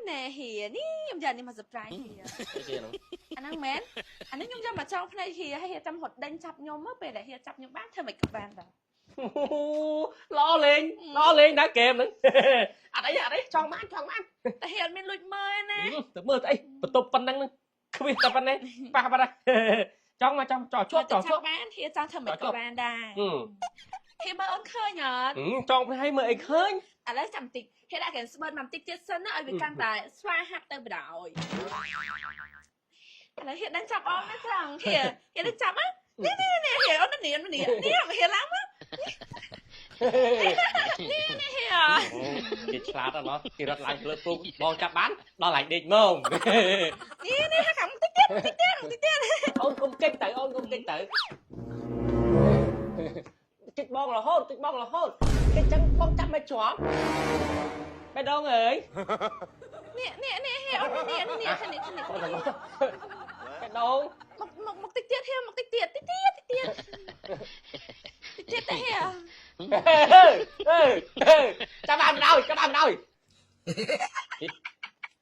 ណែហៀនេះខ្ញុំយកនេះមក surprise ហៀ។ អីគេហ្នឹង? អាហ្នឹងមែនអានេះខ្ញុំយកមកចងភ្នែកហៀហើយហៀចាំរត់ដេញចាប់ខ្ញុំមកពេលដែលហៀចាប់ខ្ញុំបានធ្វើមិនក៏បានដែរ។ ល្អលេងល្អលេងដែរហ្គេមហ្នឹងអត់អីអត់អីចង់បានចង់បាន។ តែហៀអត់មានលួចមើលណា។ ទៅមើលទៅអីបន្ទប់ប៉ុណ្ណឹងខ្វះតែប៉ុណ្ណេះប៉ះបាត់ហើយចង់មកចង់ចោជាប់ចោជាប់ បានហៀចង់ធ្វើមិនក៏បានដែរហៀមើលអូនឃើញអត់? ចង់ភ្នែកមើលអីឃើញ? ឥឡូវចាំតិចហៀដាក់កែស្បឺតមកតិចទៀតសិនណាឲ្យវាកាន់តែស្វាហាប់ទៅបដ ாய் ឥឡូវហៀដឹងចាប់អូនណាត្រង់ហៀហៀដឹងចាប់ណានេះនេះនេះហៀអូននេះនេះនេះហៀឡើងមកនេះនេះហៀ គេឆ្លាតណាស់គេរត់ឡើងលើពុកបងចាប់បានដល់ឡើងដេកមក នេះនេះខាងតិចទៀតតិចទៀតតិចទៀត។ អូនកុំកិច្ចទៅអូនកុំកិច្ចទៅកិច្ចបងរហូតកិច្ចបងរហូតកិច្ចចឹងបងចាប់មិនជាប់បេះដូងអើយ។ នេះនេះនេះហៀអូននេះនេះនេះនេះនេះ បេះដូង។ មកមកមកតិចទៀតហៀមកតិចទៀតតិចទៀតតិចទៀតតិចទៀតទេហៀ អេចាប់បានមិនឲ្យចាប់បានមិនឲ្យ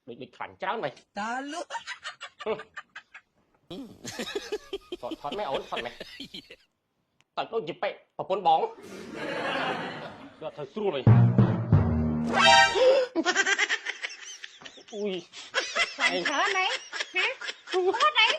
ដូចដូចខ្លាញ់ច្រើនមិន តាលុ ថតថតម៉ែអូនថតម៉ែតើដូចជាប៉ែប្រពន្ធបងដល់ធ្វើស្រួលវិញអ៊ុយ។ ខ្លាញ់ច្រើនហ៎ហ៎អត់អី